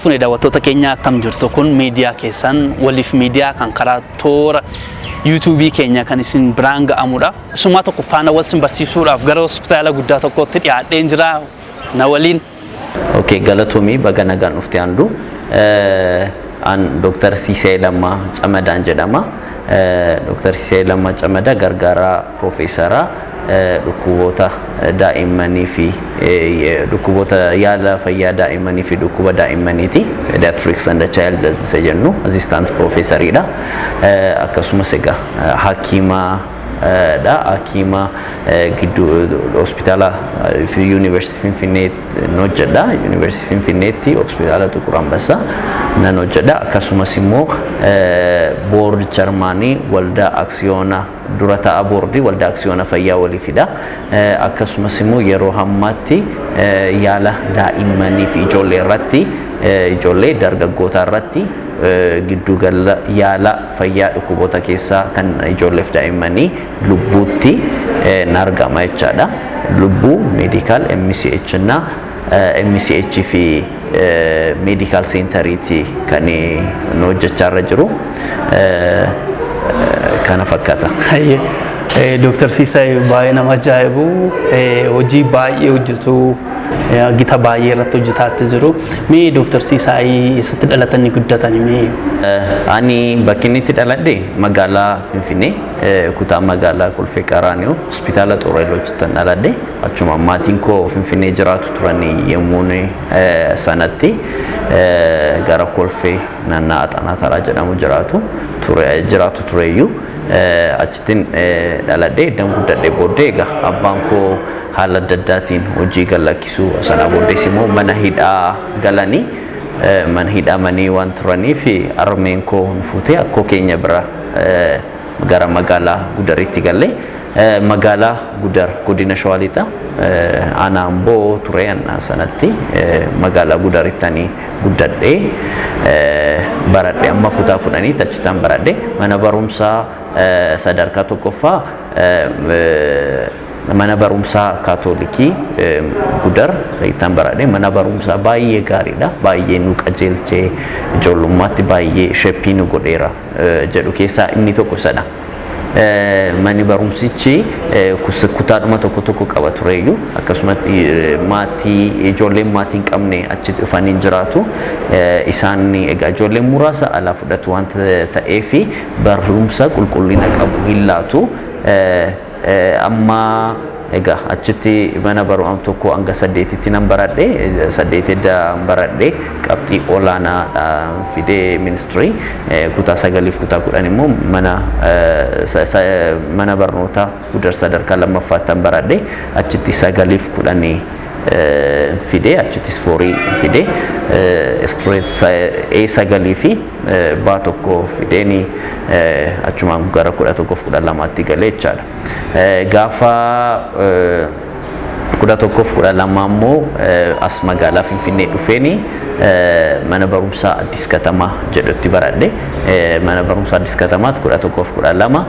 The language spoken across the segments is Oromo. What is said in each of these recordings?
Fuune, daawwattoota keenya, akkam jirtu? Kun miidiyaa keessan Waliif Miidiyaa kan karaa toora YouTubeii keenya kan isin biraan ga'amudha. Sumaa tokko faana wal sin barsiisuudhaaf gara hospitaala guddaa tokkotti dhiyaadheen jira, na waliin. Okay, galatoomii, baga nagaan dhufte Andu. An Dr. Siisee Lammaa Camadaan jedhama. Dr. Siisee Lammaa Camadaa gargaaraa piroofeesaraa dhukkuboota daa'immanii fi dhukkuboota yaala fayyaa daa'immanii fi dhukkuba daa'immaniiti. Pediatrics and Child Health isa jennu assistant piroofeesariidha. Akkasumas egaa hakiima dha. Hakiima gidduu hospitaala Yuunivarsiitii Finfinnee nan hojjedha. Yuunivarsiitii Finfinneetti hospitaala Tuqur Ambassaa nan hojjedha. Akkasumas immoo board chairmanii waldaa aksiyoona, dura ta'a boordii waldaa aksiyoona fayyaa waliifidha. Akkasumas immoo yeroo ammaatti yaala daa'immanii fi ijoollee irratti, ijoollee dargaggoota irratti giddugala yaala fayyaa dhukkuboota keessaa kan ijoolleef daa'immanii Lubbuutti na argama jechaadha. Lubbuu Medical MCH na MCH fi Medical Centeriiti kan nu hojjechaa irra jiru. Kana fakkaata. Dooktar Siisay, baay'ee nama ajaa'ibu, hojii baay'ee hojjetu, gita baay'ee irratti hojjetaatti jiru. Mee Dooktar Siisay, eessatti dhalatanii guddatanii mee? Ani bakki inni itti dhaladhe magaalaa Finfinnee, kutaa magaalaa Kolfee Qaraaniyo, hospitaala Xooreelootti dhaladhe. Achuma maatiin koo Finfinnee jiraatu turanii yommuu sanatti gara Kolfee naannaa Axanaa Taraa jedhamu jiraatu tureyyuu achittiin dhaladhe. Iddoon guddadhe booddee egaa abbaan koo haala adda addaatiin hojii gallakkisuu, sana booddees immoo mana hidhaa galanii, mana hidhamanii waan turaniif harmeen koo nu fuutee akkoo keenya bira gara magaalaa Gudaritti galle. Magaalaa Gudar, godina Shawaa Lixaa, aanaa Amboo ture sanatti, magaalaa Gudaritti ani guddadhee baradhe. Amma kutaa 10tti achittan baradhe. Mana barumsaa sadarkaa tokkoffaa mana barumsaa Kaatoolikii Gudar ittaan baradhe. Mana barumsaa baay'ee gaariidha, baay'ee nu qajeelchee, ijoollummaatti baay'ee shape nu godheera jedhu keessaa inni tokko isadha. Manni barumsichi kutaadhuma tokko tokko qaba tureyyuu, akkasumas maatii, ijoolleen maatii hin qabne achitti dhufanii jiraatu. Isaan egaa ijoolleen muraasa alaa fudhatu waan ta'eef barumsa qulqullina qabu hin laatu. Amma egaa achitti mana barumsaa tokko hanga saddeetitti nan baradhe. Saddeetidda baradhe, qabxii olaanaa fidee ministirii. Kutaa sagaliif kutaa 10 immoo mana barnootaa Gudar sadarkaa lammaffaatti baradhe. Achitti sagaliif kudhanii fidee, achittis fourii fidee, A sagalii fi B tokko fideeni achumaan gara 11f 12tti galee jechaadha. Gaafa 11f 12 immoo as magaalaa Finfinnee dhufeeni mana barumsaa Addis Katamaa jedhutti baradhe. Mana barumsaa Addis Katamaatti 11f 12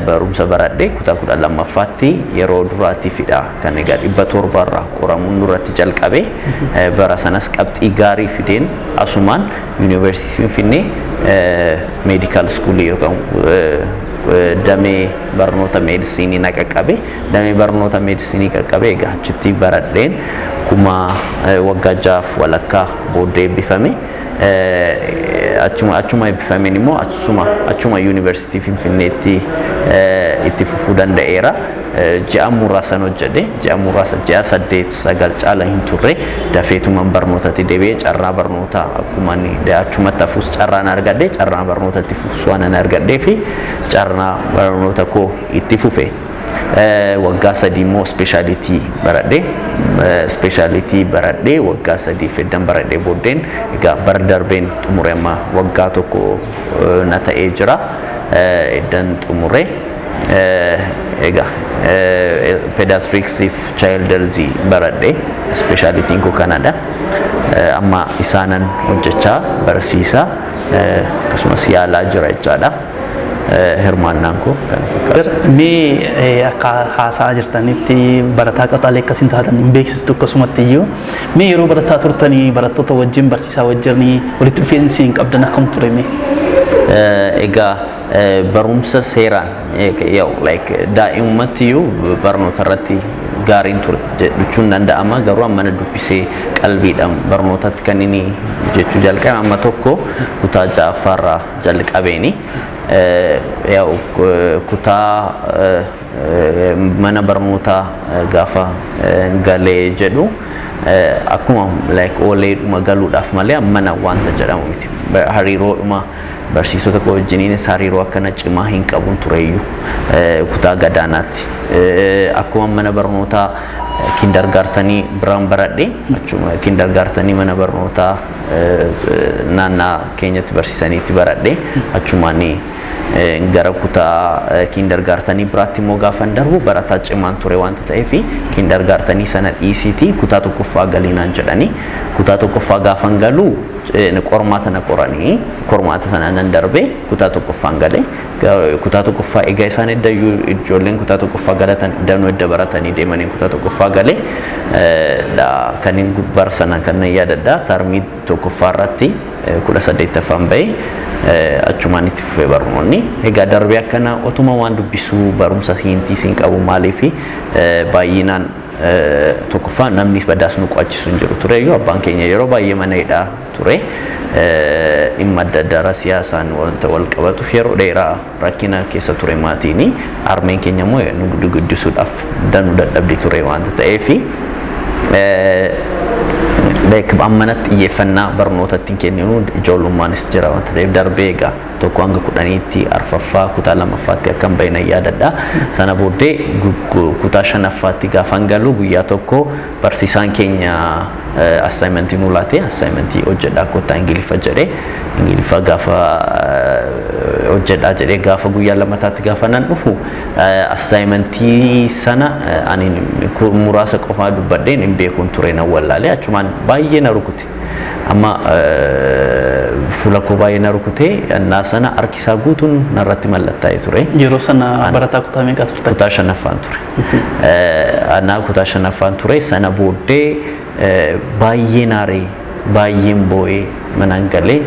barumsa baradhe. Kutaa 12ffaatti yeroo duraatiifidha kan egaa 700rraa qoramuun duratti jalqabe. Bara sanas qabxii gaarii fideen asumaan Yuunivarsiitii Finfinnee Medical Schoolii yookaan damee barnoota meedisinii na qaqqabe. Damee barnoota meedisinii qaqqabe. Egaa achitti baradheen kuma waggaa 6f walakkaa booddee eebbifame. Achuma eebbifameen immoo achuma Yuunivarsiitii Finfinneetti itti fufuu danda'eera. Ji'a muraasan hojjedhe, ji'a muraasa, ji'a 8 9 caala hin turre. Dafeetuman barnootatti deebi'ee, carraa barnoota akkuma inni achumatti hafuus carraan argadhe, carraa barnootatti fufus waan ani argadhee fi carraa barnoota koo itti fufe. Waggaa 3 immoo specialty baradhe. Specialty baradhe, waggaa 3 feddan baradhe booddeen egaa bara darbeen xumure. Amma waggaa tokko na ta'ee jira eddan xumure. Egaa pediatrics fi child health baradhe, specialtyn koo kanadha. Amma isaanan hojjechaa, barsiisaa, akkasumas yaalaa jira jechaadha. Hirmaannaan koo kana fakkaata. Mee akka haasa'aa jirtanitti barataa qaxalee akkasiin taatan hin beeksistu akkasumatti iyyuu, mee yeroo barataa turtanii barattoota wajjin, barsiisaa wajjin walitti dhufeenyi isin qabdan akkam ture mee? Egaa barumsa seeraan yaa'u, like daa'imummaatti iyyuu barnoota irratti gaariin ture jechuun danda'ama, garuu amma na dubbisee qalbiidhaan barnootatti kan inni jechuu jalqabe amma tokko kutaa ja'affaarraa jalqabeeni. Yaa'u kutaa mana barnootaa gaafa galee jedhu akkuma like ooleedhuma galuudhaaf malee mana wanta jedhamu miti. Hariiroodhuma barsiisota koo wajjiniinis hariiroo akkana cimaa hin qabun tureyyuu kutaa gadaanaatti. Akkuma mana barnootaa kindergartenii biraan baradhe, achuma kindergartenii mana barnootaa naannaa keenyatti barsiisaniitti baradhe. Achumaan gara kutaa kindergartenii biraatti immoo gaafan darbu barataa cimaan ture wanta ta'eef, kindergartenii sana dhiisiitii kutaa tokkoffaa galiinaan jedhanii, kutaa tokkoffaa gaafan galu qormaata na qoranii, qormaata sana nan darbe, kutaa tokkoffaan gale. Kutaa tokkoffaa egaa isaan edda ijoolleen kutaa tokkoffaa galatan danuu edda baratanii deemanii kutaa tokkoffaa gale. Kan inni bara sana kan nan yaadadha, tarmii tokkoffaa irratti 18ffaan bahe. Achumaan itti fufee barnoonni. Egaa darbee akkana otuma waan dubbisuu barumsa hiintii siin qabu, maaliif baay'inaan tokkoffaa namni badaas nu qo'achiisu hin jiru tureyyuu, abbaan keenya yeroo baay'ee mana hidhaa ture. Dhimma adda addaa siyaasaan wanta wal qabatuuf yeroo dheeraa rakkina keessa ture maatiin. Harmeen keenya immoo nu guddisuudhaaf danuu dadhabdi ture wanta ta'eef, like ammanatti xiyyeeffannaa barnootatti hin kenninu, ijoollumaanis jira wanta ta'eef, darbee egaa 1 hanga 10tti arfaffaa kutaa lamaffaatti akkam bahe yaadadha. Sana booddee kutaa shanaffaatti gaafan galu guyyaa tokko barsiisaan keenya assignmentii nu laate, assignmentii hojjedhaa kottaa Ingiliffa jedhee, Ingiliffa gaafa hojjedhaa jedhee, gaafa guyyaa lammataatti gaafa nan dhufu assignmentii sana ani muraasa qofaa dubbadheen hin beekuun ture, nan wallaalee, achumaan baay'ee na rukute. Amma fuula koo baay'ee na rukute. Annaa sana harkisaa guutuun narratti mallattaa'ee ture. Yeroo sana barataa kutaa meeqa turtan? Kutaa shanaffaan ture. Annaa kutaa shanaffaan ture. Sana booddee baay'ee naaree, baay'een boo'ee, manaan galee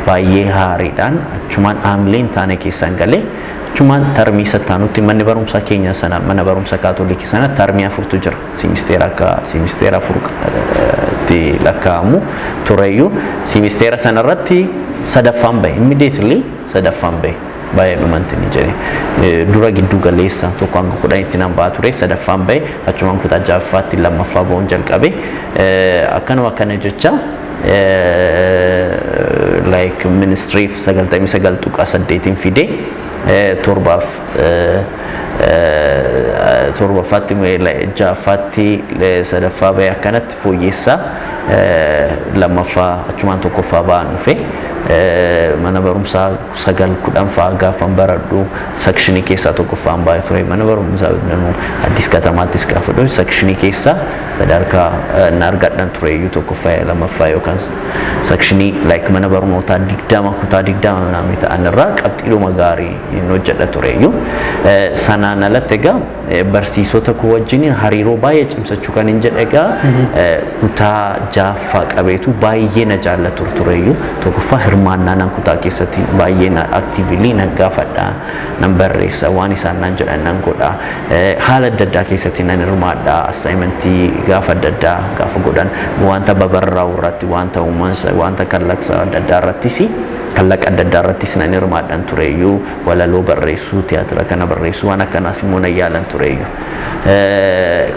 baay'ee haariidhaan achumaan haamilee hin taane keessaan galee, achumaan tarmii sattaanutti manni barumsaa keenya sana, mana barumsa Kaatolikii sana, tarmii afurtu jira. Simisteera akka simisteera afur itti lakkaa'amu tureyyuu, simisteera sanarratti sadaffaan bahe, immediately sadaffaan bahe. Baay'ee dhumanti ni jedhe, dura giddu galeessa 1 hanga 10tti nan ba'a ture, sadaffaan bahe. Achumaan kutaa ja'affaatti lammaffaa ba'uun jalqabe. Akkanuma akkana jecha like ministiriif 99.8n fide, torbaaf torbaffaatti, ja'affaatti sadaffaa bahe, akkanatti fooyyessaa lammaffaa, achumaan tokkoffaa ba'an dhufe. Mana barumsaa sagal kudhan fa'aa gaafan baradhu sekshinii keessaa tokkoffaan baay'ee ture. Mana barumsaa Addis Katamaattis gaafa dhufe sekshinii keessaa sadarkaa na argadhan ture iyyuu, tokkoffaa, lammaffaa, yookaan sekshinii like mana barnootaa 20, kutaa 20 namni ta'an irraa qabxiidhuma gaarii hin hojjedha ture iyyuu. Sanaan alatti egaa barsiisota koo wajjin hariiroo baay'ee cimsachuu kan hin jedhe egaa kutaa jaaffaa qabeetu baay'ee na jaallatu ture iyyuu. Tokkoffaa hirmaannaa nan kutaa keessatti baay'ee na actively nan gaafadha, nan barreessa, waan isaan nan jedhan nan godha, haala adda addaa keessatti nan hirmaadha, assignmentii gaafa adda addaa gaafa godhan, wanta babarraa'u irratti, wanta uumansa, wanta kallaqsa adda addaa irrattis, kallaqa adda addaa irrattis nan hirmaadhan tureyyuu, walaloo barreessuu, tiyaatira kana barreessuu, waan akkanaas immoo nan yaalan tureyyuu.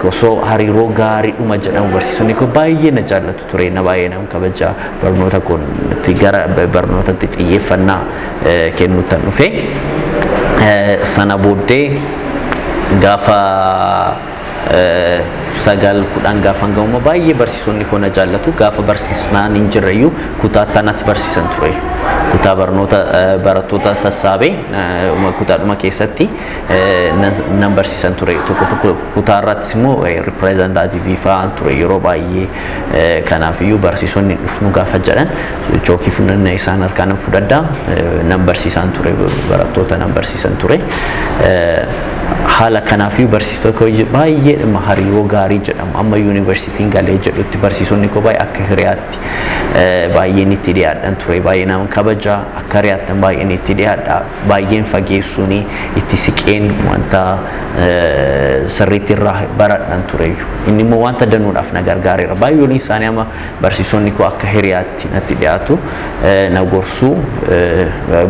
Osoo hariiroo gaariidhuma jedhamu barsiisonni koo baay'ee na jaallatu ture, na baay'ee nam kabaja, barnoota kootti gara barnootatti xiyyeeffannaa kennuuttan dhufe. Sana booddee gaafa sagal kudhan gaafan ga'uma baay'ee barsiisonni koo na jaallatu. Gaafa barsiisnaan hin jirreyyuu kutaa tanatti barsiisan ture. Kutaa barnoota barattoota sassaabee kutaadhuma keessatti nan barsiisan ture. Tokko kutaa irrattis immoo representative fa'aan ture yeroo baay'ee. Kanaafiyyuu barsiisonni dhufnu gaafa jedhan chookii fudhanna isaan harkaa nan fudhadhaa, nan barsiisan ture, barattoota nan barsiisan ture. Haala kanaafiyyuu barsiisota koo baay'ee hariiroo gaarii jedhamu amma yuunivarsiitiin galee jedhutti barsiisonni koo baay'ee akka hiriyaatti baay'een itti dhiyaadhan ture. Baay'ee nama kabaja, akka hiriyaattan baay'een itti dhiyaadha, baay'een fageessuun itti siqeen wanta sirriitti irraa baradhan tureyyuu. Inni immoo wanta danuudhaaf na gargaareera. Baay'een isaanii amma barsiisonni koo akka hiriyaatti natti dhiyaatu, na gorsuu,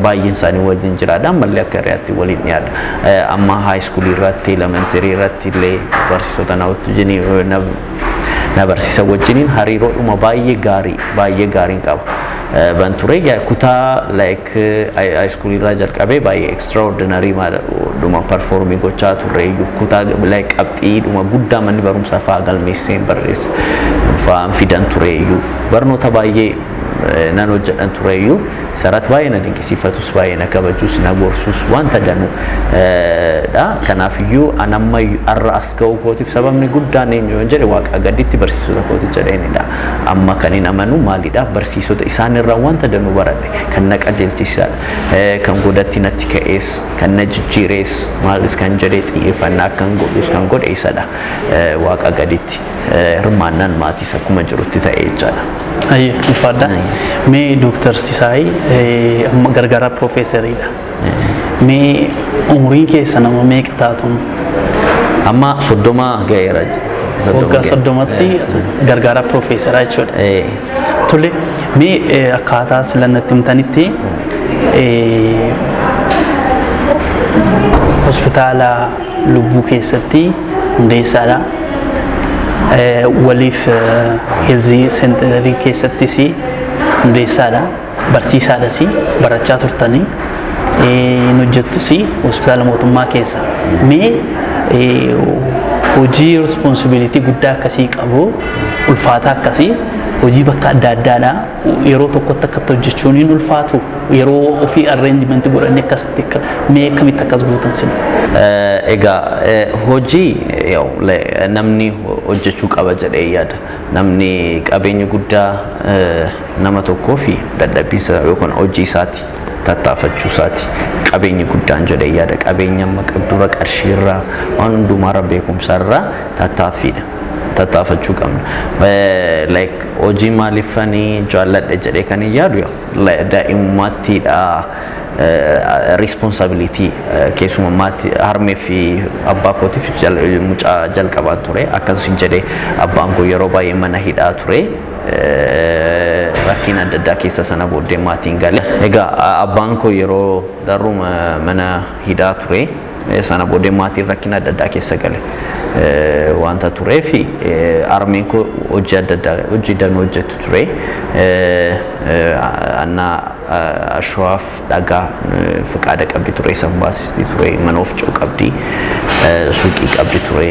baay'een isaanii wajjin jiraadha. Ammallee akka hiriyaatti waliin dhiyaadha. Amma high school irratti, elementary irratti illee barsiisota na wajjin na barsiisa wajjiniin hariiroodhuma baay'ee gaarii, baay'ee gaariin qaba. Ban ture kutaa like high school irraa jalqabee baay'ee extraordinary dhuma perform gochaa turre. Kutaa like qabxii dhuma guddaa manni barumsaa fa'aa galmeesseen barreessa fa'aan fidan tureyyuu, barnoota baay'ee nan hojjedhan tureyyuu. Isarratti baay'ee na dinqisiifatus, baay'ee na kabajus, na gorsus wanta danuu dha. Kanaafiyyuu an amma har'a as ga'uu kootiif sababni guddaan eenyu yoon jedhe, Waaqa gaditti barsiisota kooti jedheenidha. Amma kan hin amanu maalidha? Barsiisota isaan irraa wanta danuu baradhe, kan na qajeelchisaadha. Kan godatti natti ka'ees, kan na jijjiirees, maalis kan jedhee xiyyeeffannaa akkan godhus kan godhe isadha. Waaqa gaditti hirmaannaan maatiis akkuma jirutti ta'ee jechaadha. Ayyee, ulfaadha. Mee Dooktar Sisaay, amma gargaaraa piroofeesariidha. Mee umuriin keessa nama meeqa taatuun? Amma 30 ga'eera. Waggaa 30tti gargaaraa piroofeesaraa jechuudha. Tole, mee akkaataa sila natti himtanitti hospitaala lubbuu keessatti hundeessaadha. Waliif health center keessattis hundeessaadha. Barsiisaadhas, barachaa turtanii hin hojjettus hospitaala mootummaa keessa. Mee hojii responsibility guddaa akkasii qabu, ulfaataa akkasii, hojii bakka adda addaadha yeroo tokkotti akkatti hojjechuun hin ulfaatu? Yeroo ofii arrangement godhanii akkasitti mee akkamitti akkas gootan sin? Egaa hojii namni hojjechuu qaba jedhee yaada. Namni qabeenya guddaa nama tokkoo fi dadhabbiinsa yookaan hojii isaati, tattaafachuu isaati qabeenya guddaan jedhee yaada. Qabeenya amma qabdura qarshiirraa, waan hundumaarra, beekumsarraa tattaaffiidha. Tattaafachuu qabna. Like hojii maaliifanii jaalladhe jedhee kan hin yaadu daa'imummaattiidha. Responsibility keessumaa maatii harmee fi abbaa kootiif mucaa jalqabaa ture. Akkasumas jedhee abbaan koo yeroo baay'ee mana hidhaa ture. Rakkina adda addaa keessa sana booddee maatiin gale. Egaa abbaan koo yeroo darru mana hidhaa ture. Sana booddee maatiin rakkina adda addaa keessa gale. Wanta turee fi harmeen koo hojii adda addaa, hojii danuu hojjettu ture. Annaa ashawaaf dhagaa fiqaada qabdi ture, san baasisti ture, mana ofcoo qabdi, suuqii qabdi ture,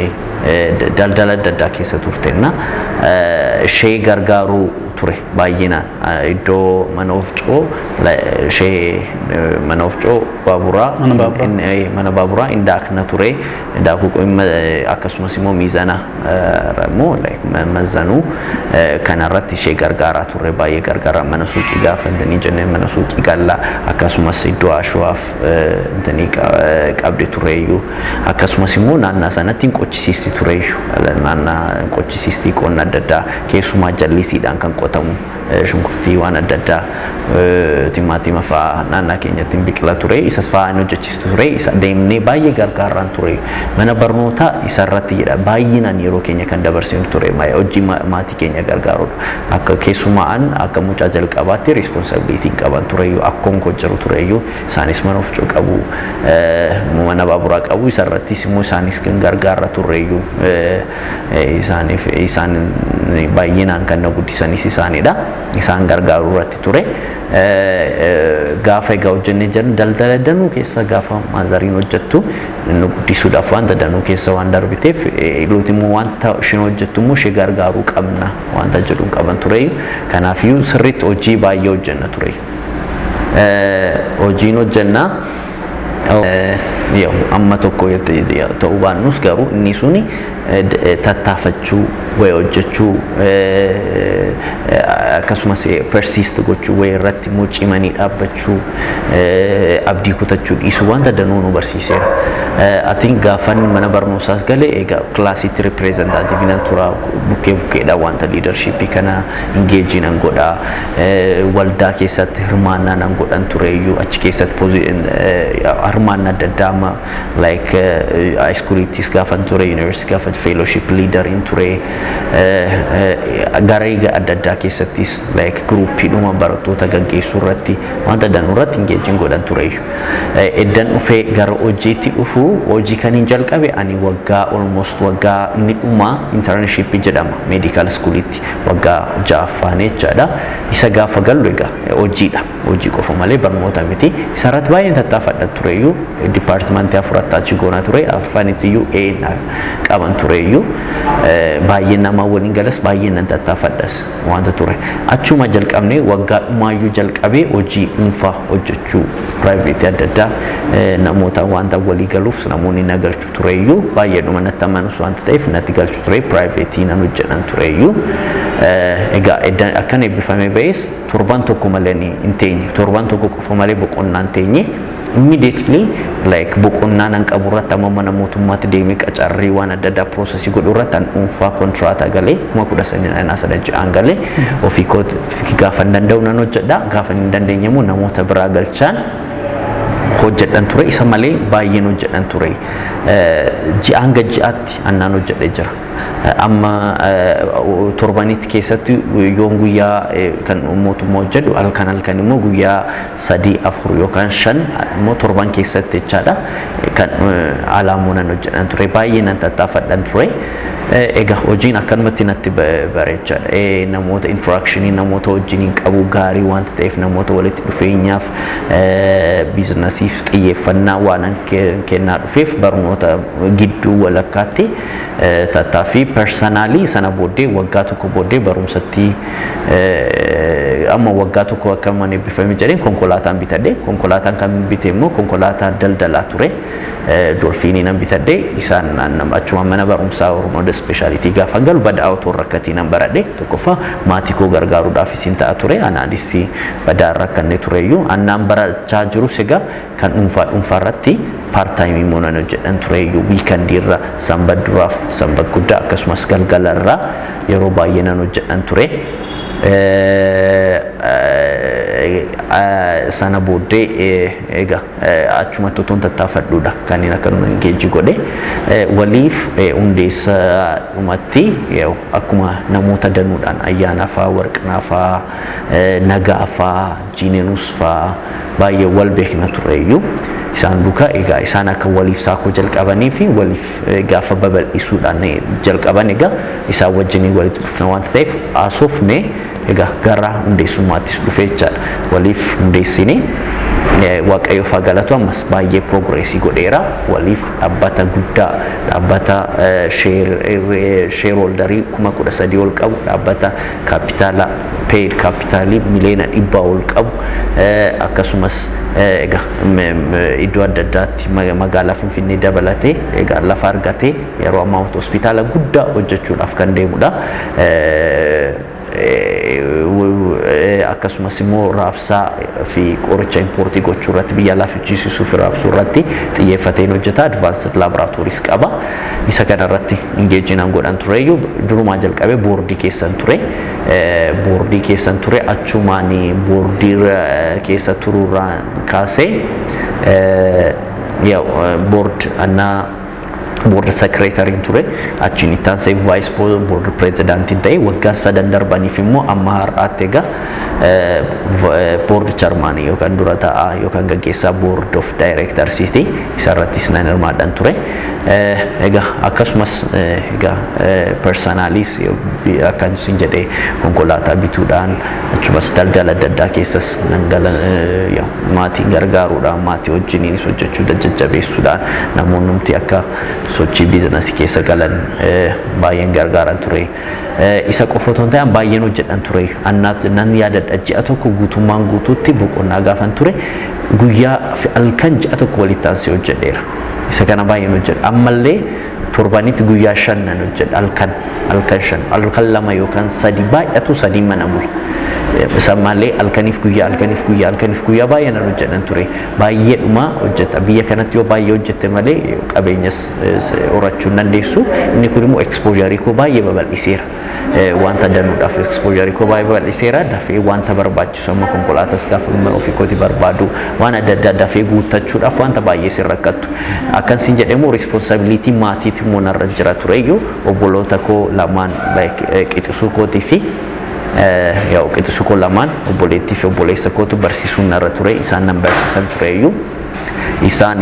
daldala adda addaa keessa turtenna ishee gargaaruu ture baay'inaan iddoo mana ofcoo ishee, mana ofcoo baaburaa, mana baaburaa indaakna ture, daakuu, akkasumas immoo miizana immoo mazzanuu kanarratti ishee gargaaraa turre, baay'ee gargaaraa. Mana suuqii gaafa intanii jennee mana suuqii gallaa, akkasumas iddoo ashawaaf intanii qabdi tureeyyuu, akkasumas immoo naannaa sanatti hin qochisiisti tureeyyuu, naannaa hin qochisiisti. Qonna adda addaa, keessumaa jallisiidhaan kan qotamu shunkurtii, waan adda addaa, timaatima fa'aa naannaa keenyatti hin biqila ture. Isas fa'aa hin hojjechiistu ture, isa deemnee baay'ee gargaarraan ture. Mana barnootaa isarratti jedha baay'inaan yeroo keenya kan dabarsinu ture hojii maatii keenya gargaarudha. Akka keessumaa akka mucaa jalqabaatti responsibility qaban tureyyuu, akkoon koo jiru tureyyuu, isaanis mana ofcoo qabu, mana baaburaa qabu, isarrattis immoo isaanis kan gargaarra turreyyuu. Isaaniif isaan baay'inaan kan na guddisanis isaanidha. Isaan gargaaruu irratti ture. Gaafa egaa hojjennee jennu daldala danuu keessa gaafa maazariin hojjettu nu guddisuudhaaf wanta danuu keessa waan darbiteef, nuti immoo wanta isheen hojjettu immoo ishee gargaaruu qabna wanta jedhu qaban ture. Kanaafiyyuu sirriitti hojii baay'ee hojjenna ture. Hojiin hojjennaa amma tokko ta'uu baannus, garuu inni suni tattaafachuu, wayii hojjechuu, akkasumas persist gochuu, wayii irratti immoo cimanii dhaabbachuu, abdii kutachuu dhiisuu wanta danuu nu barsiiseera. Atiin gaafan mana barnootaas galee egaa kilaasiitti representative nan tura, bukkee bukkeedha wanta leadershipii kana engage nan godha. Waldaa keessatti hirmaannaa nan godhan tureyyuu, achi keessatti hirmaannaa adda addaa amma like high schoolittis gaafan ture, university gaafa fellowship leaderiin ture, garee adda addaa keessattis like groupiidhuma barattoota gaggeessuu irratti wanta danuu irratti engageiin godhan tureyyuu. Eddan dhufee gara hojiitti dhufu, hojii kan hin jalqabe ani waggaa almost waggaa inni dhuma internship jedhama medical schoolitti, waggaa ja'affaan jechaadha. Isa gaafa gallu egaa hojiidha. Hojii qofa malee barnoota miti. Isarratti baay'een tattaafadha tureyyuu, departmentii afuratti achi goona ture, afanitti iyyuu A qaban tureyyuu, baay'een namaa waliin galas, baay'een nan tattaafadhas wanta ture. Achuma jalqabnee waggaa dhumaayyuu jalqabee hojii dhuunfaa hojjechuu, private adda addaa namoota wanta walii galuuf namoonni na galchu tureyyuu, baay'eedhuma natti amanus wanta ta'eef natti galchu ture, private nan hojjedhan tureyyuu. Egaa akkan eebbifamee ba'es torban tokko malee hin teenye, torban tokko qofa malee boqonnaa hin teenye. Immediately like boqonnaa nan qabu irratti amma mana mootummaatti deemee qacarrii waan adda addaa processii godhu irratti an dhuunfaa kontiraataa galee 13,000 ji'aan galee, ofii koo gaafa hin danda'u nan hojjedha, gaafa hin dandeenye immoo namoota biraa galchaan hojjedhan ture. Isa malee baay'een hojjedhan ture, ji'aan gad ji'aatti annaan hojjedhe jira. Amma torbanitti keessatti yoon guyyaa kan mootummaa hojjedhu, halkan halkan immoo guyyaa sadii, afur yookaan shan immoo torban keessatti jechaadha kan alaamoo nan hojjedhan ture, baay'ee nan tattaafadhan ture. Egaa hojiin akkanumatti natti bareechaadha. Namoota interactionii namoota wajjiniin qabu gaarii wanta ta'eef, namoota walitti dhufeenyaaf businessiif xiyyeeffannaa waan kennaa dhufeef, barnoota gidduu walakkaatti tattaaffii personally sana booddee waggaa tokko booddee barumsatti amma waggaa tokko akka mana eebbifame jedheen konkolaataan bitadhe. Konkolaataan kan bite immoo konkolaataa daldalaa ture. Dolphinii nan bitadhe. Isaan achuma mana barumsaa Oromoo Speciality gaafa galu badaa otoo rakkatii nan baradhe. Tokkoffaa maatii koo gargaaruudhaaf isin ta'a ture, anaanis badaa rakkanne tureyyuu. Annaan barachaa jirus egaa kan dhuunfaa dhuunfaa irratti part time immoo nan hojjedhan tureyyuu, weekendii irra, sanbat duraaf sanbat guddaa akkasumas galgala irraa yeroo baay'ee nan hojjedhan ture. Sana booddee egaa achumatti otoon tattaafadhuudha kan inni akkanuma engage godhe waliif hundeessa dhumatti akkuma namoota danuudhaan ayyaana faa, warqinaa faa, nagaa faa, jiinenus faa baay'ee wal beekna tureyyuu. Isaan duukaa egaa isaan akka waliif saakoo jalqabanii fi waliif gaafa babal'isuudhaan jalqaban, egaa isaan wajjiniin walitti dhufna wanta ta'eef haasofne, egaa gara hundeessummaattis dhufe jechaadha. Waliif hundeessine. Waaqayyoof haa galatu, ammas baay'ee progressii godheera. Waliif dhaabbata guddaa, dhaabbata shareholderii 13,000 ol qabu, dhaabbata kaapitaala paid capitalii miliyoona 100 ol qabu, akkasumas egaa iddoo adda addaatti magaalaa Finfinnee dabalatee egaa lafa argatee yeroo ammaa hospitaala guddaa hojjechuudhaaf kan deemudha. Akkasumas immoo raabsaa fi qoricha importii gochuu irratti, biyya alaa fichisiisuu fi raabsuu irratti xiyyeeffateen hojjeta. Advanced laboratories qaba. Isa kana irratti engageinaan godhan tureyyuu, durumaa jalqabee boordii keessan ture. Boordii keessan ture, achumaan boordii keessa turuurraa kaasee board annaa board secretaryn ture, achiin itti aansee vice board presidentiin ta'e. Waggaa 3 darbaniif immoo amma har'aatti egaa board chairmanii yookaan dura taa'aa yookaan gaggeessaa board of directorsiiti. Isarrattis nan hirmaadhan ture. Egaa akkasumas egaa personallys akkan isin jedhee konkolaataa bituudhaan, achumas daldala adda addaa keessas nan gala, maatii gargaaruudhaan, maatii wajjiniinis hojjechuu jajjabeessuudhaan, namoonni akka Sochii biizinasii keessa galan baay'een gargaaran ture. Isa qofa otoo hin ta'in baay'een hojjedhan ture. Nan yaadadha, ji'a tokko guutummaan guutuutti boqonnaa gaafan ture, guyyaa fi halkan ji'a tokko walitti aansee hojjedheera. Isa kana baay'een hojjedha. Ammallee torbanitti guyyaa 5 nan hojjedha, halkan halkan 5, halkan 2 yookaan 3, baay'atu 3 mana bula. Isa malee halkaniif guyyaa, halkaniif guyyaa, halkaniif guyyaa baay'ee nan hojjedhan ture. Baay'eedhuma hojjeta. Biyya kanatti yoo baay'ee hojjette malee qabeenyas horachuu hin dandeessu. Inni kun immoo exposure koo baay'ee babal'iseera. Wanta danuudhaaf exposure koo baay'ee babal'iseera. Dafee wanta barbaachisu, amma konkolaatas gaafa mana ofii kooti barbaadu, waan adda addaa dafee guuttachuudhaaf wanta baay'ee sin rakkattu. Akkan sin jedhe immoo responsibility maatiitu immoo narra jira tureyyuu, obboloota koo lamaan qixisuu kootii fi yaa'u qixisuu koo lamaan, obboleettii fi obboleessa kootu barsiisuun narra ture. Isaan nan barsiisan tureyyuu. Isaan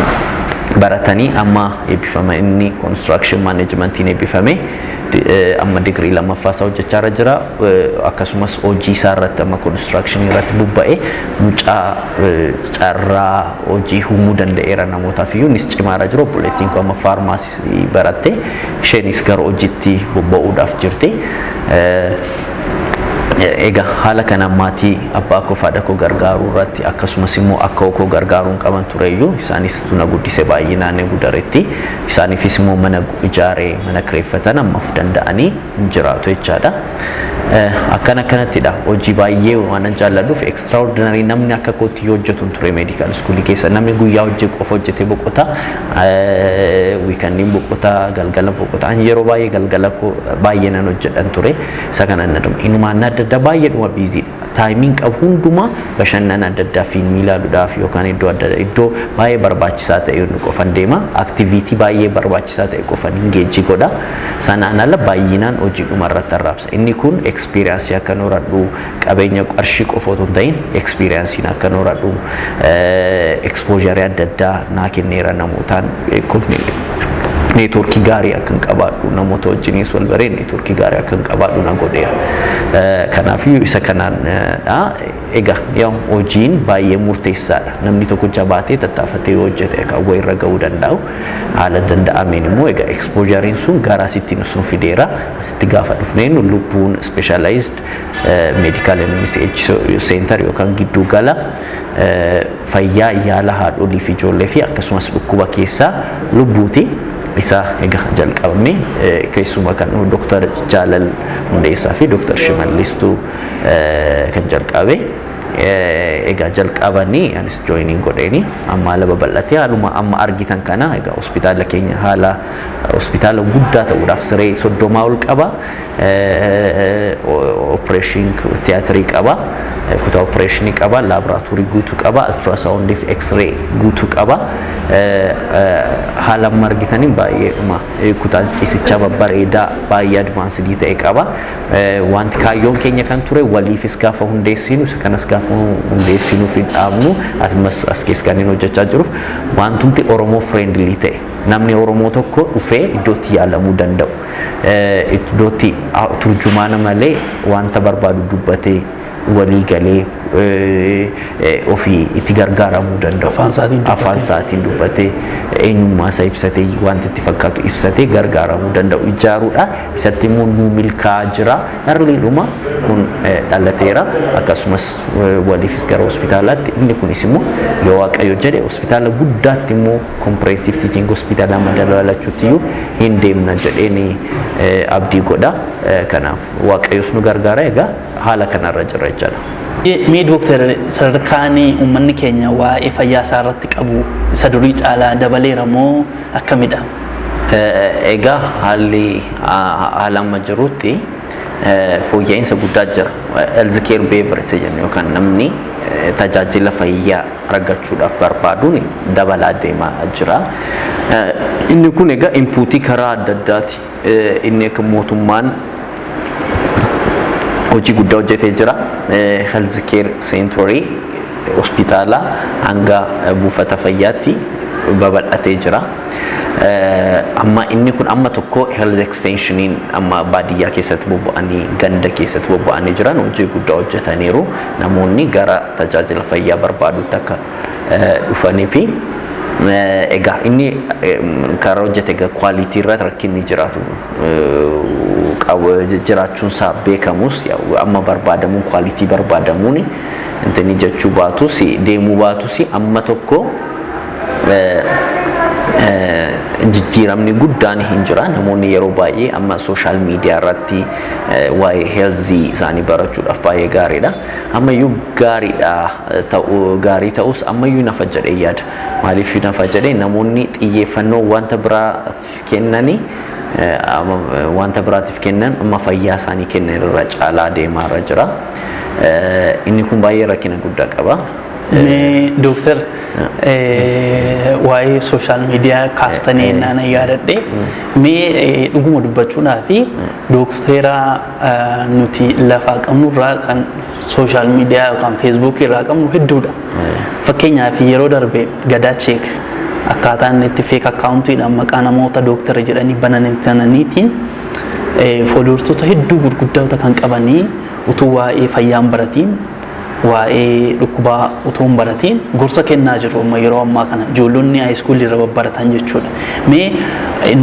baratanii amma eebbifama. Inni construction managementiin eebbifame, amma digirii lammaffaa isaa hojjechaa irra jira. Akkasumas hojii isaa irratti amma construction irratti bobba'ee mucaa carraa hojii uumuu danda'eera namootaaf iyyuu. Innis cimaa irra jiru. Obboleettiin koo amma faarmaasii baratte, isheenis gara hojiitti bobba'uudhaaf jirti. Egaa haala kanaan maatii abbaa koo fi haadha koo gargaaruu irratti, akkasumas immoo akka koo gargaaruun qaban tureyyuu, isaanis na guddise baay'inaan gudaretti. Isaaniifis immoo mana ijaaree, mana kireeffatan amma of danda'anii hin jiraatu jechaadha. Akkana akkanattidha. Hojii baay'ee waan an jaalladhuuf extraordinary namni akka kootti yoo hojjetu ture medical schoolii keessa. Namni guyyaa hojii qofa hojjetee boqota, weekendiin boqota, galgala boqota. Ani yeroo baay'ee galgala koo baay'ee nan hojjedhan ture. Isa kana inumaan adda addaa baay'eedhuma busy timeiin qabu hundumaa bashannana adda addaa, fiilmii ilaaluudhaaf yookaan iddoo adda iddoo baay'ee barbaachisaa ta'e qofan deema. Activity baay'ee barbaachisaa ta'e qofan engage godha. Sanaan ala baay'inaan hojiidhuma irratti arraabsa. Inni kun experience akka horadhu, qabeenya qarshii qofa otoo hin ta'in experienceiin akka horadhu, exposure adda addaa naa kenneera. Namootaan networkii gaarii akka hin qabaadhu, namoota wajjinis wal baree networkii gaarii akka hin qabaadhu na godheera. Kanaafiyyuu isa kanaan dha. Egaa yaa hojiin baay'ee murteessaadha. Namni tokko jabaatee tattaafatee yoo hojjete kan wayirra gahuu danda'u. Haala danda'ameen immoo egaa exposureiin sun gara asitti nu fideera. Asitti gaafa dhufneen lubbuun specialized medical MCH center yookaan giddu gala fayyaa yaala haadholii fi ijoollee fi akkasumas dhukkuba keessaa lubbuuti. Isa egaa jalqabame keessumaa kan Dr. Jaalal Hundeessaa fi Dr. Shimallistuu kan jalqabe. Egaa jalqabanii anis joiniin godheeni amma haala babal'atee haaluma amma argitan kana. Egaa hospitaala keenya haala hospitaala guddaa ta'uudhaaf siree 30 ol qaba. Operation theaterii qaba. Kutaa opereeshinii qaba, laaboraatoorii guutuu qaba, ultrasoundii fi x-ray guutuu qaba. Haala amma argitaniin baay'eedhuma kutaa ciisichaa babbareedaa baay'ee advanced ta'e qaba. Wanti kaayyoon keenya kan ture waliifis gaafa hundeessinu, isa kanas gaafa hundeessinuu fi dhaabnu, ammas as keessa kanneen hojjechaa jiruuf, wantumti Oromoo friendly ta'e, namni Oromoo tokko dhufee iddootti yaalamuu danda'u, iddootti turjumaana malee wanta barbaadu dubbatee walii galee ofii itti gargaaramuu danda'u. Afaan isaatiin dubbatee. Afaan isaatiin dubbatee, eenyummaa isaa ibsatee, wanta itti fakkaatu ibsatee gargaaramuu danda'u ijaaruudha. Isatti immoo nuu milkaa'aa jira. Earlydhuma kun dhalateera. Akkasumas waliifis gara hospitaalaatti, inni kunis immoo yoo Waaqayyo jedhe hospitaala guddaatti immoo comprehensive teaching hospitaala madalaalachuutti iyyuu hin deemna jedheeni abdii godha. Kanaaf Waaqayyos nu gargaara, egaa haala kanarra jira jechaadha. Mee dooktar, sadarkaan uummanni keenya waa'ee fayyaa isaa irratti qabu isa durii caalaa dabaleera moo akkamidha? Egaa haalli haala amma jirutti fooyya'insa guddaa jira. Healthcare behavior isa jennu yookaan namni tajaajila fayyaa argachuudhaaf barbaaduun dabalaa deemaa jira. Inni kun egaa inputii karaa adda addaati. Inni akka mootummaan hojii guddaa hojjetee jira. Healthcare centerii hospitaala hanga buufata fayyaatti babal'atee jira. Amma inni kun amma tokko health extensioniin amma baadiyyaa keessatti bobba'anii, ganda keessatti bobba'anii jiran hojii guddaa hojjetaniiru. Namoonni gara tajaajila fayyaa barbaadutti akka dhufanii fi Egaa inni karaa hojjete, egaa quality irratti rakkinni jiraatu qabu jiraachuun isaa beekamus, amma barbaadamuun, quality barbaadamuun intini jechuu baatus, deemuu baatus, amma tokko jijjiiramni guddaan hin jira. Namoonni yeroo baay'ee amma social media irratti waa'ee health isaanii barachuudhaaf baay'ee gaariidha. Ammayyuu gaariidha ta'uu, gaarii ta'us, ammayyuu nafa jedhee yaada. Maaliif nafa jedhee? Namoonni xiyyeeffannoo wanta biraa kennanii, wanta biraatiif kennan, amma fayyaa isaanii kennan irra caalaa deemaa irra jira. Inni kun baay'ee rakkina guddaa qaba. Mee dooktar, waa'ee social media kaastanii naan yaadadhe, mee dhuguma dubbachuudhaa fi dookteera nuti lafaa qabnurraa kan social media yookaan Facebookii irraa qabnu hedduudha. Fakkeenyaaf, yeroo darbe Gadaa Check akkaataa inni itti fake accountiidhaan maqaa namoota dooktara jedhanii bananiitiin followertoota hedduu gurguddoota kan qabanii, utuu waa'ee fayyaan baratiin, waa'ee dhukkubaa utuu hin baratiin gorsa kennaa jiru, amma yeroo ammaa kana ijoollonni high schoolii irra babbaratan jechuudha. Mee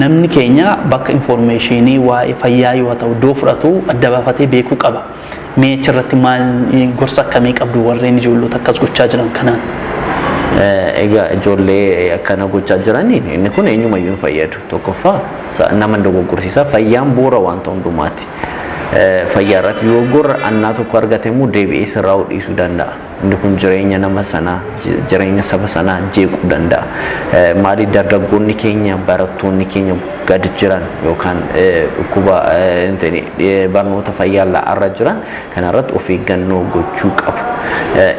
namni keenya bakka informationii waa'ee fayyaa yoo ta'u iddoo fudhatu adda baafatee beekuu qaba. Mee achirratti maal gorsa akkamii qabdu warreen ijoollota akkas gochaa jiran kanaan? Egaa ijoollee akkana gochaa jiraniin, inni kun eenyumayyuu hin fayyadu. Tokkoffaa, nama dogoggorsiisa. Fayyaan bu'uura wanta hundumaati. Fayyaa irratti dogoggorra annaa tokko argate immoo deebi'ee sirraa dhiisuu danda'a. Inni kun jireenya nama sanaa, jireenya saba sanaa jeequu danda'a. Maali, dargaggoonni keenya, barattoonni keenya gadi jiran yookaan dhukkuba barnoota fayyaa irra jiran kanarratti of eeggannoo gochuu qabu.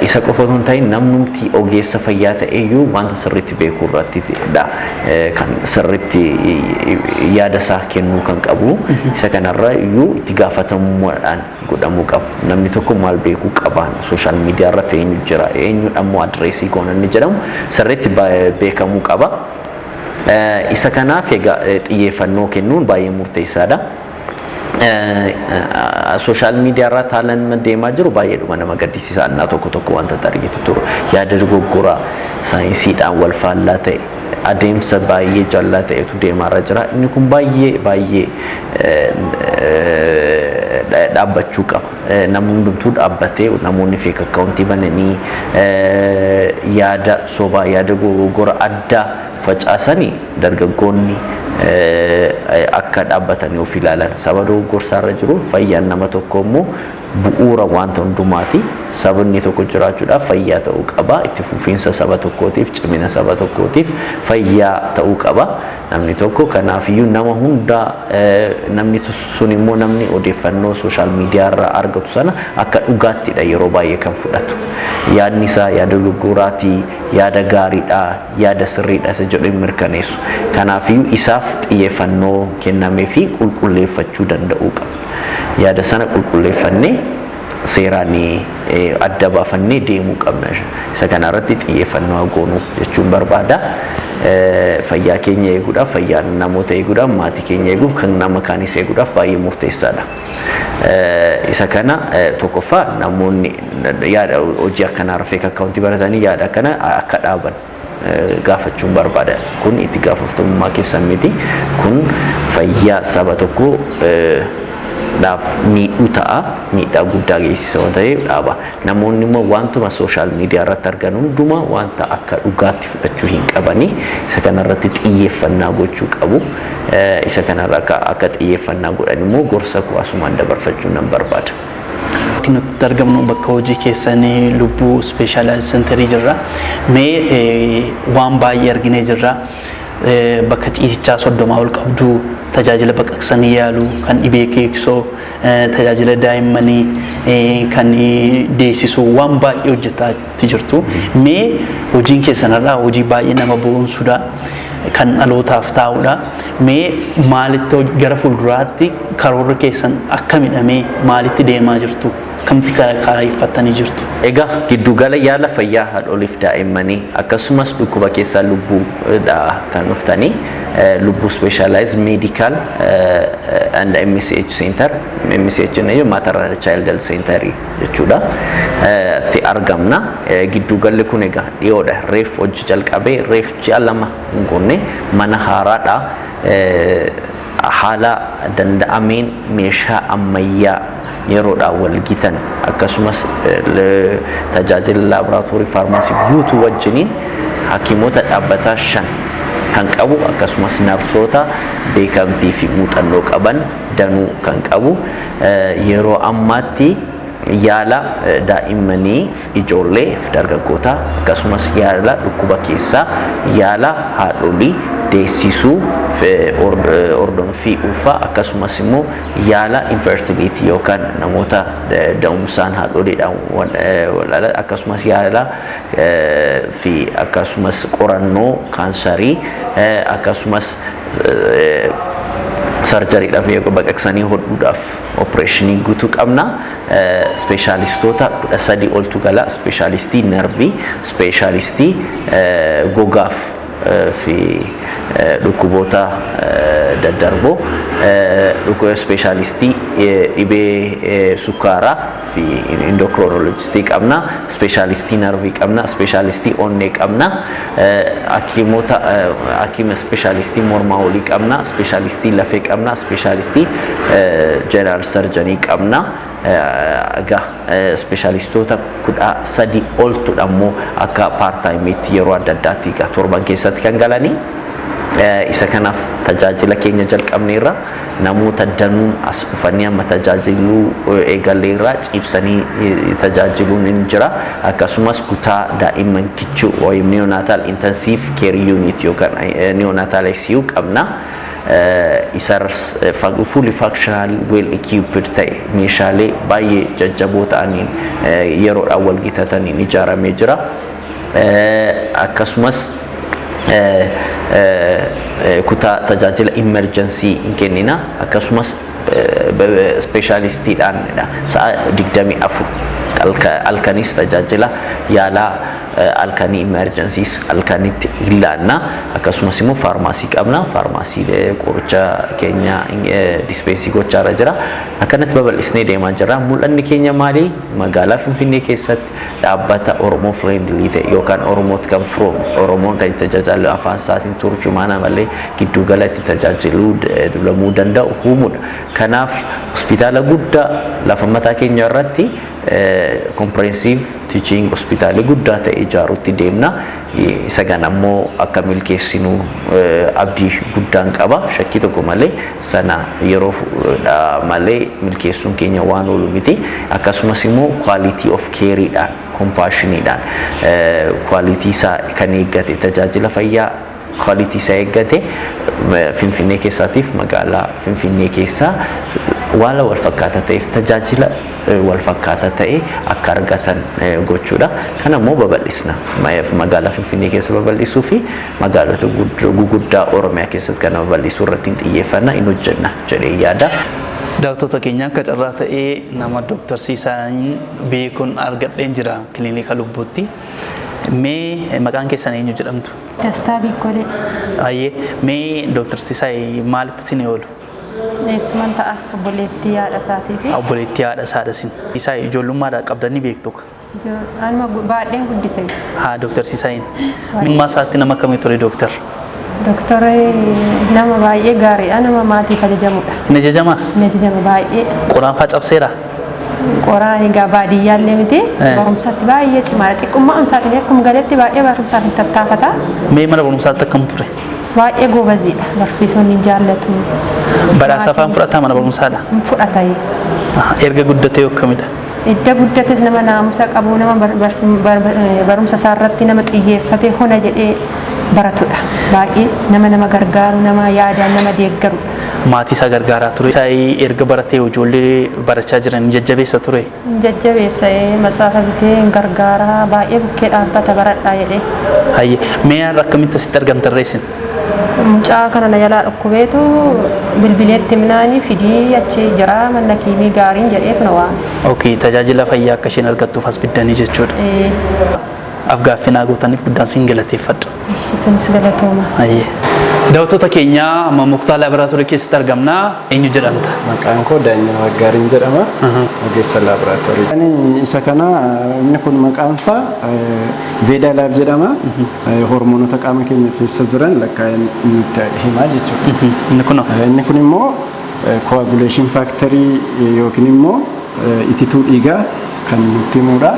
Isa qofa osoo hin ta'in, namnumti ogeessa fayyaa ta'e iyyuu wanta sirriitti beekuu irrattidha kan sirriitti yaada isaa kennuu kan qabu. Isa kanarra iyyuu itti gaafatamummaadhaan godhamuu qabu. Namni tokko maal beekuu qaba? Social media irratti eenyu jira, eenyudha immoo address goona inni jedhamu sirriitti beekamuu qaba. Isa kanaaf egaa xiyyeeffannoo kennuun baay'ee murteessaadha. Social media irratti haalaan deemaa jiru baay'eedhuma nama gaddisiisa. Annaa tokko tokko wanta argitu turu, yaada dogoggoraa saayinsiidhaan wal faallaa ta'e, adeemsa baay'ee jallaa ta'etu deemaarra jira. Inni kun baay'ee baay'ee dhaabbachuu qaba. Namni hundumtuu dhaabbatee, namoonni fake accountii bananii yaada sobaa, yaada dogoggora addaa facaasanii, dargaggoonni akka dhaabbatanii of ilaalan, saba dogoggorsaarra jiru. Fayyaan nama tokko immoo bu'uura wanta hundumaati. Sabni tokko jiraachuudhaaf fayyaa ta'uu qaba. Itti fufiinsa saba tokkootiif, cimina saba tokkootiif fayyaa ta'uu qaba namni tokko. Kanaafiyyuu nama hundaa, namni sun immoo, namni odeeffannoo social media irraa argatu sana akka dhugaattidha yeroo baay'ee kan fudhatu. Yaadni isaa yaada dogoggoraatii, yaada gaariidha, yaada sirriidha isa jedhu hin mirkaneessu. Kanaafiyyuu isaaf xiyyeeffannoo kennamee fi qulqulleeffachuu danda'uu qaba. Yaada sana qulqulleeffannee seeraan adda baafannee deemuu qabna. Isa kanarratti xiyyeeffannoo goonuu jechuun barbaada. Fayyaa keenya eeguudhaaf, fayyaa namoota eeguudhaaf, maatii keenya eeguuf, kan nama kaanis eeguudhaaf baay'ee murteessaadha. Isa kana tokkoffaa, namoonni yaada hojii akkanaa fake accountii baratanii yaada akkana akka dhaaban gaafachuun barbaada. Kun itti gaafatamummaa keessan miti. Kun fayyaa saba tokkoo dhaaf miidhuu ta'a, miidhaa guddaa geessisa waan ta'eef dhaaba. Namoonni immoo wantuma social media irratti argan hundumaa wanta akka dhugaatti fudhachuu hin qabani. Isa kanarratti xiyyeeffannaa gochuu qabu. Isa kanarra akka xiyyeeffannaa godhan immoo gorsa koo asumaan dabarfachuu nan barbaada. Nutti argamnu bakka hojii keessanii Lubbuu Specialized Centerii jirra. Mee waan baay'ee arginee jirra. Bakka ciisichaa 30 ol qabdu, tajaajila baqaqsanii yaaluu, kan dhibee keessoo, tajaajila daa'immanii, kan deessisuu, waan baay'ee hojjetaa jirtu. Mee hojiin keessanirraa hojii baay'ee nama boonsuudha. Kan dhalootaaf taa'udha. Mee maalitti gara fuulduraatti karoorri keessan akkamidha? Maalitti deemaa jirtu? Akkamitti kaayeffattanii jirtu? Egaa giddugala yaala fayyaa haadholiif daa'immanii akkasumas dhukkuba keessaa lubbuudha kan dhuftanii Lubbuu Specialized Medical and MCH Center, MCH jechuun Maternal Child Health Center jechuudha. Itti argamna. Gidduugalli kun egaa dhiyoodha. Reef hojii jalqabee reef ji'a 2 hin guunne, mana haaraadha. Haala danda'ameen meeshaa ammayyaa yeroodhaan wal gitan, akkasumas tajaajila laaboraatoorii, faarmaasii guutuu wajjiniin, hakiimota dhaabbataa 5 kan qabu, akkasumas narsoota beekamtii fi muuxannoo qaban danuu kan qabu, yeroo ammaatti yaala daa'immanii, ijoollee fi dargaggootaa, akkasumas yaala dhukkuba keessaa, yaala haadholii deessisuu, ordoffii ulfaa, akkasumas immoo yaala infertility yookaan namoota da'umsaan haadholiidhaan, akkasumas yaala fi akkasumas qorannoo kaansarii, akkasumas surgerydhaaf, baqaqsanii hodhuudhaaf opereeshinii guutuu qabna. Speeshaalistoota 13 oltu gala. Speeshaalistii narvii, speeshaalistii gogaaf fi dhukkuboota daddarboo, speeshaalistii dhibee sukkaaraa fi endocrinologistii qabna, speeshaalistii narvii qabna, speeshaalistii onnee qabna, hakiimota hakiima speeshaalistii mormaa olii qabna, speeshaalistii lafee qabna, speeshaalistii general surgeonii qabna. Egaa speeshaalistoota 13 oltudha immoo akka part-timeitti yeroo adda addaatti egaa torban keessatti kan galanii. Isa kanaaf tajaajila keenya jalqabneerra. Namoota danuun as dhufanii amma tajaajiluu eegalleerra, ciibsanii tajaajiluun hin jira. Akkasumas kutaa daa'imman kichuu yookiin neonatal intensive care unit yookaan neonatal ICU qabna. Isarras fully functional, well equipped ta'e, meeshaalee baay'ee jajjaboo ta'aniin yeroodhaan wal gitataniin ijaaramee jira. Akkasumas kutaa tajaajila emergency hin kennina. Akkasumas speeshaalistiidhaan sa'a 24 halkanis tajaajila yaalaa halkanii, emergencys halkanitti hin laanna. Akkasumas immoo faarmaasii qabna, faarmaasii qoricha keenya dispense gochaarra jira. Akkanatti babal'isnee deemaa jirra. Mul'anni keenya maali? Magaalaa Finfinnee keessatti dhaabbata Oromoo friendly ta'e yookaan Oromootti kan firoome, Oromoon kan itti tajaajilu, afaan isaatiin turjumaana malee giddugala itti tajaajiluu dulamuu danda'u uumuudha. Kanaaf hospitaala guddaa lafa mataa keenya irratti comprehensive teaching hospitaalii guddaa ta'e ijaaruutti deemna. Isa kana ammoo akka milkeessinu abdii guddaan qaba. Shakkii tokko malee sana yeroo malee milkeessuun keenya waan oolu miti. Akkasumas immoo quality of careedhaan, compassioniidhaan, quality isaa kan eeggate, tajaajila fayyaa quality isaa eeggate Finfinnee keessaatiif magaalaa Finfinnee keessaa waan wal fakkaataa ta'eef tajaajila wal fakkaataa ta'e akka argatan gochuudha. Kana immoo babal'isna. Magaalaa Finfinnee keessa babal'isuu fi magaalota guguddaa Oromiyaa keessatti kana babal'isuu irratti xiyyeeffanna, hin hojjenna jedhee yaada. Daawwattoota keenya, akka carraa ta'ee nama Dooktar Siisaan beekuun argadheen jira kiliinika Lubbuutti. Mee maqaan keessan eenyu jedhamtu? Dastaa Biikkolee. Ayyee, mee Dooktar Sisaay maalitti isin oolu? Eessuman ta'a, obboleettii haadha isaatiiti. Obboleettii haadha isaadha isin. Sisaay ijoollummaadhaa qabdanii beektu? Anuma baadheen guddise. Haa, Dooktar Sisaayin. Mimmaa isaatti nama akkamii ture dooktar? Dooktar nama baay'ee gaariidha. Nama maatiif ajajamudha. Hin ajajamaa? Inni ajajama baay'ee. Qoraan faa cabseera? Qoraan egaa baadiyyaallee miti. Barumsatti baay'ee cimaadha. Xiqqummaa isaatiin akkuma galetti baay'ee barumsaatiin tattaafata. Mee mana barumsaatti akkam ture? Baay'ee goobaziidha. Barsiisonni hin jaallatu. Badhaasa afaan fudhataa mana barumsaadha? Hin fudhata. Erga guddatee akkamidha? Edda guddates nama naamusa qabu, nama barumsa isaa irratti nama xiyyeeffate, hona jedhee baratudha. Baay'ee nama nama gargaaru, nama yaadaan nama deeggarudha. Maatii isaa gargaaraa ture. Isaa erga baratee ijoollee barachaa jiran jajjabeessa ture. Jajjabeessa, matsaafa bitee hin gargaara, baay'ee bukkee dhaabbata baradhaa jedhee. Hayyee, mee har'a akkamitti asitti argamtan reessin? Mucaa kana na jalaa dhukkubeetu bilbileetti himnaanii fidii achi jira manna kiimii gaariin jedheetu na waame. Okay, tajaajila fayyaa akka isheen argattuuf as fiddanii jechuudha. Ee. Afgaaffii naa gootaniif guddaan sin galateeffadha. Isinis galatooma. Hayyee. Daawwattoota keenya, amma Muktaa Laaboraatoorii keessatti argamna. Eenyu jedhamta? Maqaan koo Daanyii Waggaariin jedhama. Ogeessa laaboraatoorii. Ani isa kana, inni kun maqaan isaa Veedaa Laab jedhama. Hormoonota qaama keenya keessa jiran lakkaa'ee nutti himaa jechuudha. Inni kunoo? Inni kun immoo coagulation factorii yookiin immoo itituu dhiigaa kan nutti himudha.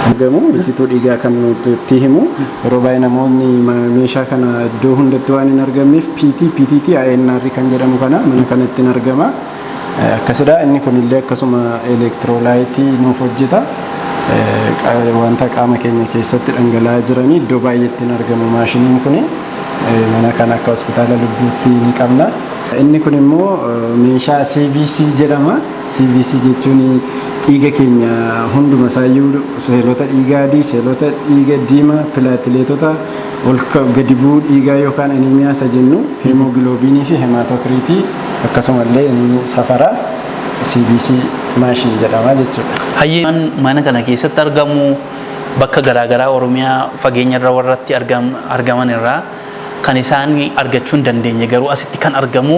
Argamu itituu dhiigaa kan nutti himu. Yeroo baay'ee namoonni meeshaa kana iddoo hundatti waan hin argamneef PT, PTT, INR kan jedhamu kana mana kanatti hin argama. Akkasidha. Inni kunillee akkasuma electrolyteii nuuf hojjeta. Wanta qaama keenya keessatti dhangala'aa jiranii iddoo baay'eetti hin argamu maashiniin kuni. Mana kana akka hospitaala lubbuutti ni qabna. Inni kun immoo meeshaa CBC jedhama. CBC jechuun dhiiga keenya hunduma isaayyuu, seelota dhiigaa adii, seelota dhiiga diimaa, plateletota, ol gadi bu'uu dhiigaa yookaan anemia isa jennu, hemoglobinii fi hematocritii akkasumallee ni safara. CBC machine jedhama jechuudha. Hayyee, mana kana keessatti argamu bakka garaagaraa Oromiyaa fageenya irra warratti argaman irraa kan isaan argachuu hin dandeenye garuu asitti kan argamu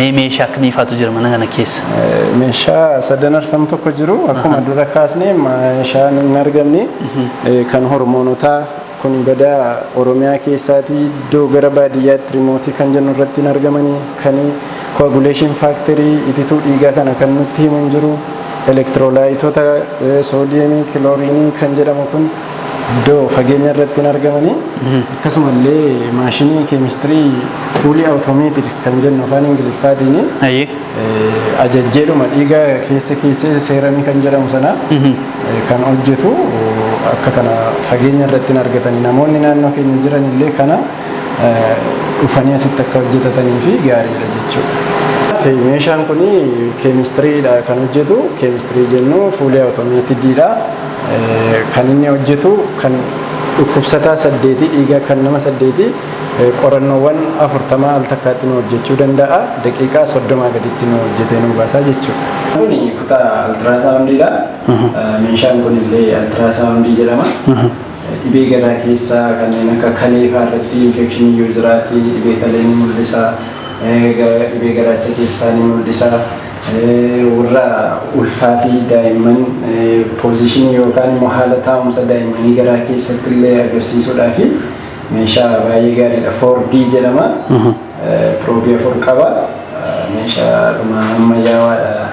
mee meeshaa akkamiifaatu jira mana kana keessa? Meeshaa sadan arfan tokko jiru. Akkuma dura kaasne, meeshaan hin argamne kan hormoonotaa kun badaa Oromiyaa keessaatii iddoo gara baadiyyaatti remoteii kan jennu irratti hin argamanii, kan coagulation factorii itituu dhiigaa kana kan nutti himu hin jiru, electrolyteota sodiumii, chlorineii kan jedhamu kun iddoo fageenya irratti hin argamanii, akkasumallee maashinii keemistirii fully automated kan jennu afaan Ingiliffaatiin ajajjeedhuma dhiiga keessa keessee serumii kan jedhamu sana kan hojjetu akka kana fageenya irratti hin argatanii. Namoonni naannoo keenya jiran illee kana dhufanii asitti akka hojjetatanii fi gaariidha jechuudha. Meeshaan kun keemistiriidha kan hojjetu. Keemistirii jennu fully automatediidha. Kan inni hojjetu kan dhukkubsataa 8, dhiiga kan nama 8 qorannoowwan 40 al takkaatti nu hojjechuu danda'a. Daqiiqaa 30 gaditti nu hojjetee nu baasaa jechuudha. Kuni kutaa ultrasoundiidha. Meeshaan kun illee ultrasoundii jedhama. Dhibee garaa keessaa kanneen akka kalee fa'aa irratti infectionii yoo jiraate dhibee kalee ni mul'isa. Dhibee garaacha keessaa ni mul'isa. Warra ulfaa fi daa'imman positionii yookaan immoo haala taa'umsa daa'immanii garaa keessatti illee agarsiisuudhaa fi meeshaa baay'ee gaariidha. 4D jedhama. Probeii 4 qaba. Meeshaa dhuma ammayyaawaadha.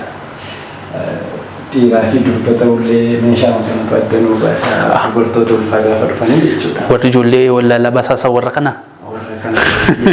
Dhiiraa fi durba ta'ullee meeshaa kanatu adda nuu baasa, dubartoota ulfaa gaafa dhufanii jechuudha. Warri ijoollee wallaalaa basaasaa warra kana. Warra kana.